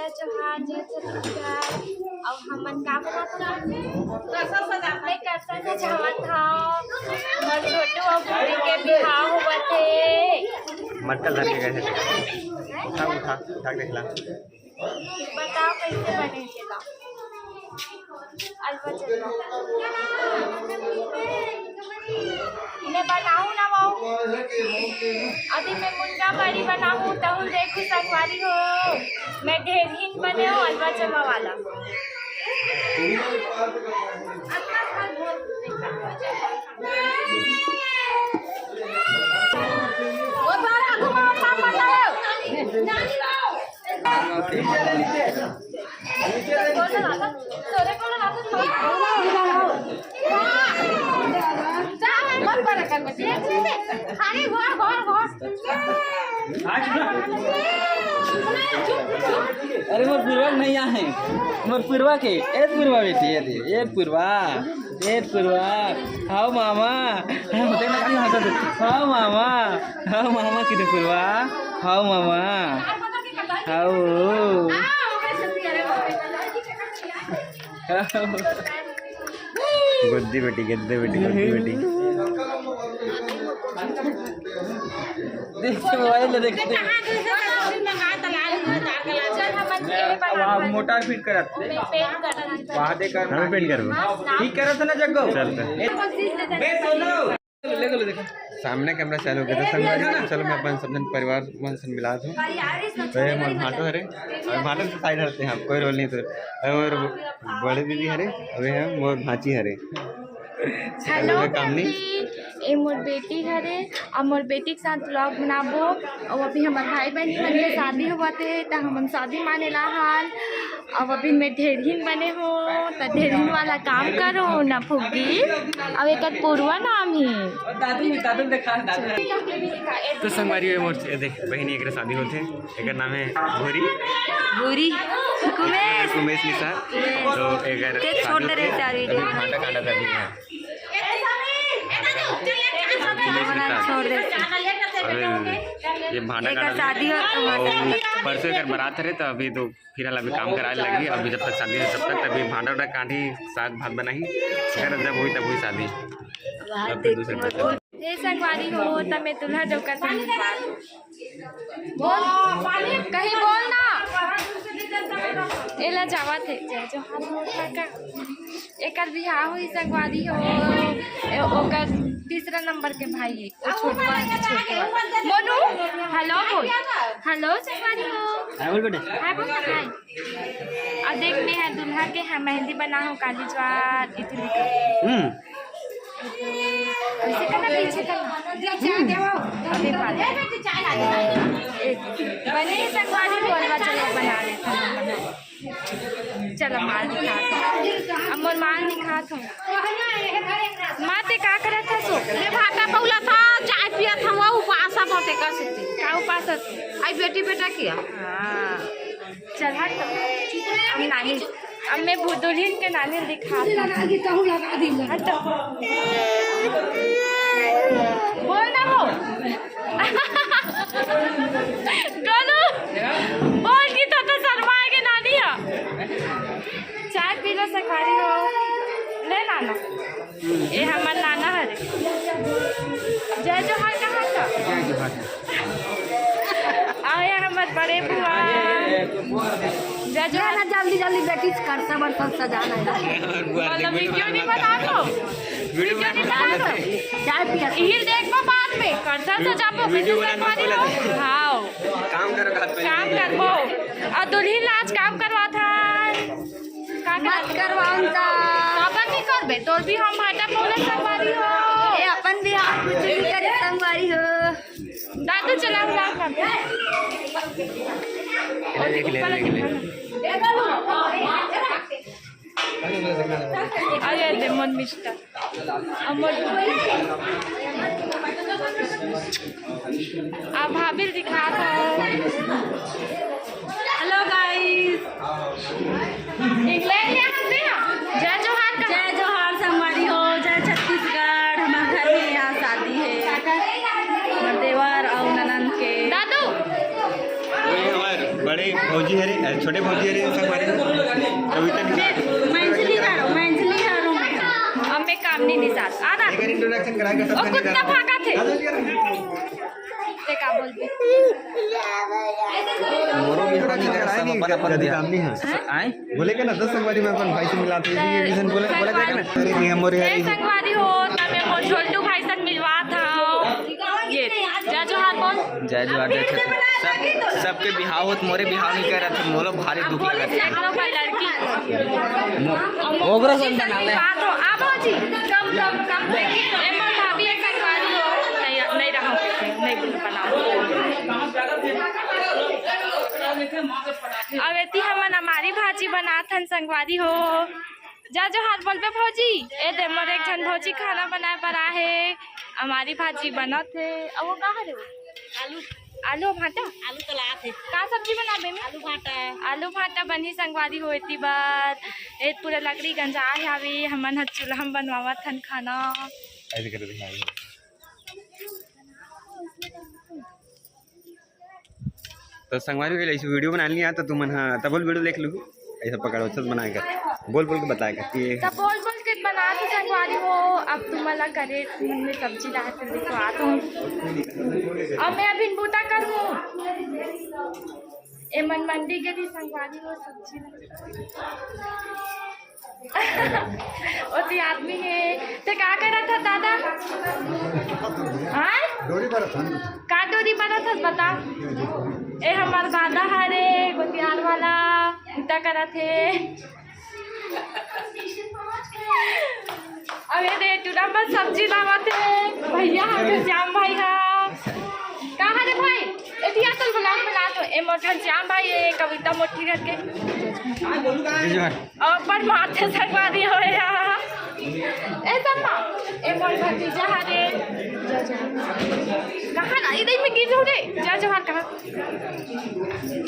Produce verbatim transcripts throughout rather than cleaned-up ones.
जोहार, जय छत्तीसगढ़। अउ हमन का बनात हन? मैं करसा सजावत हव। मोर छोटू अउ भूरी के बिहाव होवत हे। मटका धर के गए हे। उठा, उठा, उठा के देख ला। बताओ कैसे बने हे तेला। अलवा चलवा। मैं बनाहूँ ना वो। अभी मैं मुनगा बड़ी बनाहूँ, तहूँ देखू संगवारी हो। मैं ढेरहीन बने हूँ अलवा चलवा वाला। वो बार आगू में पापा लाओ। अरे मोर पूर्वा नहीं आहे, मोर पूर्वा के, ए पूर्वा बेटी, ए दे, ए पूर्वा, ए पूर्वा, हाव मामा, हाव मामा, हाव मामा, किधर पूर्वा, हाव मामा। हाओ। गुद्दी बेटी, गुद्दी बेटी, गुद्दी बेटी। देख, मोबाइल में देखते हैं। वहाँ मोटर फिट करत। वहाँ दे कर। हमें पेंट करबो। ठीक करत ना जग्गो। चल, चल। बे सोनू। सामने कैमरा चालू हो गया था संगवारी। चलो, मैं अपन सब जन परिवार मन से मिला दूँ। तो ये मोर भांटो हरे, और भांटो से साइड हटते हैं, कोई रोल नहीं। तो और बड़े दीदी हरे, अभी हम मोर भांची हरे। हेलो काम नहीं। फैमिली, ये मोर बेटी हरे, अब मोर बेटी के साथ व्लॉग बनाबो। और अभी हमार भाई बहन मन के शादी होवत हे, त हमन शादी माने ला हन। अब अभी मैं ढेरहीन बने हो, त ढेरहीन वाला काम करो ना फुग्गी। अब एकर पूर्वा नाम ही। दादू, दादू देखा, दादू। तो संगवारी हो मोर, ये देख बहिनी, एकर शादी होथे, एकर नाम है भूरी। भूरी। कुमेश। कुमेश निशा। तो एकर के छोड़ दे रहे शादी होथे, चारी। अभी भांटा काटा था अभी यहाँ। छोड़ दे। अभी ये भांटा एकर काटा शादी हो तो और परसों एकर बारात हरे, तो अभी तो फिलहाल अभी काम कराए लगी। अभी जब तक शादी है तब तक, तभी भांटा उंटा काटी, साग भात बनाही, फिर जब हुई तब हुई शादी। तब फिर दूसरे दिन। हे संगवारी हो, त मैं दूल्हा डोकर से मिलवा। बोल, कहीं बोल ना। एला जावत हे। जय जोहार मोर काका। एकर बिहाव हुई संगवारी हो। ए, ओकर तीसरा नंबर के भाई हे। ओ छोटवा, छोटवा। मोनू, हेलो बोल। हेलो, संगवारी हो। हाय बोल बेटा। हाय बोल ना, हाय। अउ देख, मैं ह दूल्हा के ह मेहंदी बना हूँ, काली ज्वार, इतनी। हम्म। ऐसे करना, पीछे करना। अभी बात। एक। बने संगवारी, बोलवा चलो बना लेते हैं। चलो, माल दिखात हूँ। अब मोर माल दिखात हूँ। माँ, ते का करत हस ओ? मैं भाटा पौला था, चाय पियत हूँ, उपास बहुत एकर सेती। का उपास हस? आई बेटी बेटा किया। हाँ। चल हट। अब नानी, अब मैं भू-, दुल्हिन के नानी दिखात हूँ। लगा दी, कहूँ लगा दी। हट। बोल ना वो। गोलू, बोल की तो, तो शर्मा के नानी है। चाय पी लो, सखारी हो। ले नाना। ये हमर नाना हरे। जय जोहार कहाँ का? जय जोहार। आया हमर बड़े बुआ। जय जोहार। ना, जल्दी जल्दी बेटी करसा बरसा सजाना है। मतलब वीडियो नहीं बना दो। वीडियो नहीं बना दो। चाय पिया। यही देखबो बाद में। करसा सजाबो, वीडियो कैसे बनाना सजवानी पहले हो? हाँ। काम करो, काम करबो। और दुल्हिन ला आज काम करवा था। का मत करवाऊं ता। काबर नहीं करबे? तोर भी हम भाटा पौला संगवारी हो। ए, अपन भी हाथ कुछ नहीं करे संगवारी हो। दादू चला हुआ कर। अरे देख ले, देख ले। अरे दे मन मिस्टर। अमर। आ भाभी दिखा दो। हेलो गाइस। इंग्लैंड ले आते हैं। जय जोहार का। जय जोहार संगवारी हो, जय छत्तीसगढ़। हमारे घर में यहाँ शादी है, हमारे देवर और ननंद के। दादू। ये हमारे बड़े भौजी हरे, अ, छोटे भौजी हरे, संगवारी हो। कविता निषाद। मैं अंजलि हरव, मैं अंजलि हरव। अब मैं कामनी निषाद। आधा। एक बार introduction करा के सब ओ जने कुत्ता करा। भागत हे। आधा जने। ते का बोलबे? मोरो भी थोड़ा निकल रहा है, सब अपन, अपन जल्दी दिया। काम नहीं है। आए? बोले के ना, दस संगवारी में अपन भाई से मिला थे, ये reason बोले, बोले थे कि ना? अरे, ये मोरे हे यार। संगवारी हो, तब मैं मोर छोटू भाई से मिलवा था। ये, जय जोहार बोल। जय जोहार, जय छत्तीसगढ़। सब, सबके बिहाव होत, मोरे बिहाव नहीं करत हे, मोरो भारी दुख लगत हे। ओकरा से बना ले। बात हो, आ भौजी, कम, कम, कम। ए, मोर भाभी एक संगवारी हो, नहीं, नहीं रहो, नहीं बनाओ। अब एती हमन अमारी भाजी बनात हन संगवारी हो। जय जोहार बोलबे भौजी। ए दे मोर एक झन भौजी खाना बनाए बर आहे। अमारी भाजी बनत हे। अउ वो का हरे वो? आलू। आलू भाटा? आलू तलात हे। का सब्जी बनाबे में? आलू भाटा। आलू भाटा बनही संगवारी हो एती बर। ए पूरा लकड़ी गंजा हावे, हमन ह चूल्हा म बनवावत हन खाना। ऐसे कर दे, हाँ। तो संगवारी हो, ऐसे video बना लिया तो तुमन हा तब बोल video देख लू, ऐसा पकड़ो, चल बनाए कर, बोल बोल के बताए कर कि तब बोल बोल के बना तो संगवारी हो। अब तुमन ला करे मन में सब्जी ला के देखो आ तो। अब मैं अभी बूता करूँ, ए मन मंडी के भी संगवारी हो सब्जी ला। ओती आदमी हे, ते का करत हस दादा? हाँ? डोरी बरत हन। का डोरी बरत हस बता? ए हमर दादा हरे, गोतियार वाला, उता करत हे। अबे रे, टूरा पर सब्जी लावत हे, भैया हरे, श्याम भाई हा। का हरे भाई? एतिया चल vlog बना तो, ए मोर घनश्याम भाई, ए कविता मोटी करके। जी, जी, भाई। अब्बड़ मारथे संगवारी हो या। ए सम्मा, ए मोर भतीजा हरे। कहाँ ना, इधर में गिर जाऊ रे। जय जोहार कहाँ?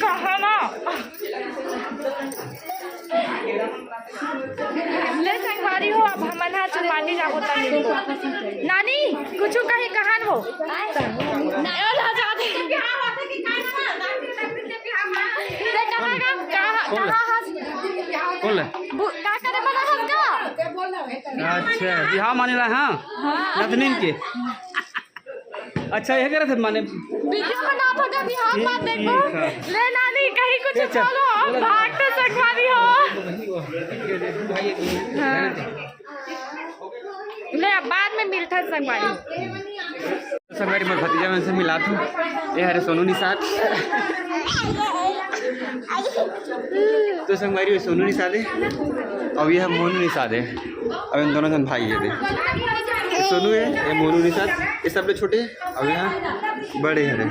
कहाँ ना? ले संगवारी हो, अब हमन हा चुपानी जाबो तनी। नानी, कुछु कही कहाँ हो? ए, ला जा दे। ले, कहाँ का, कहाँ, कौन ले? कहाँ हस? कौन ले? बु-, का करे बना हस का? अच्छा, बिहाव माने ला, हाँ? हाँ। नतनीन के। अच्छा, ये करत हे माने? Video बनात हो जब बिहाव ठीक, मत देखो। ठीक है। ले नानी, कहीं कुछ अच्छा, बोलो, हम बोला। भाग तो सकवानी हो। हाँ। ले, अब बाद में मिलता संगवारी। संगवारी, मोर भतीजा मन से मिलात हूँ। ये हरे सोनू निषाद। तो संगवारी, ये सोनू निषाद हे, अउ ये मोनू निषाद हे। अब इन दोनों झन भाई ये दे। ये सोनू हे, ये मोनू निषाद, ये सबले छोटे हे, अउ ये बड़े हरे।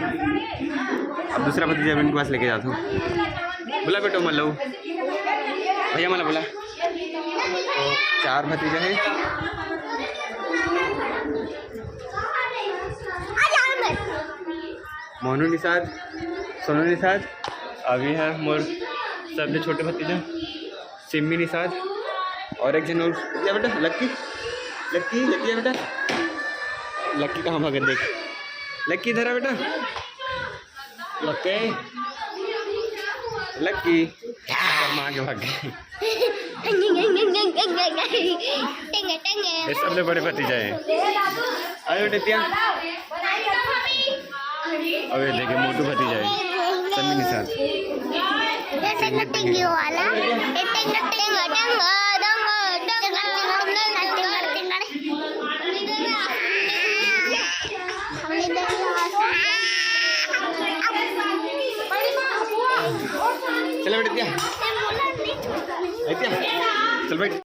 अब दूसरा भतीजा मैं इनके पास लेके जाता हूँ। बुला बेटो, मन लो। भैया, मन ला बुला। चार भतीजा हे। मोनू निषाद, सोनू निषाद, अभी है मोर सबले छोटे भतीजा सिम्मी निषाद, और एक झन और, या बेटा, लक्की, लक्की, लक्की, या बेटा, लक्की कहाँ भागे देख, लक्की इधर आ बेटा, लक्की, लक्की, माँ के भाग गए। ये सबले बड़े भतीजा हे। अरे बेटे, तिया। अबे देखे, मोटू भतीजा हे। सन्नी निषाद। टिंगी, टिंगी वाला। ये टिंग, टिंग, टिंग, टिंग, टिंग, टिंग। चल बेटा, तिया। ए, तिया। चल बैठ।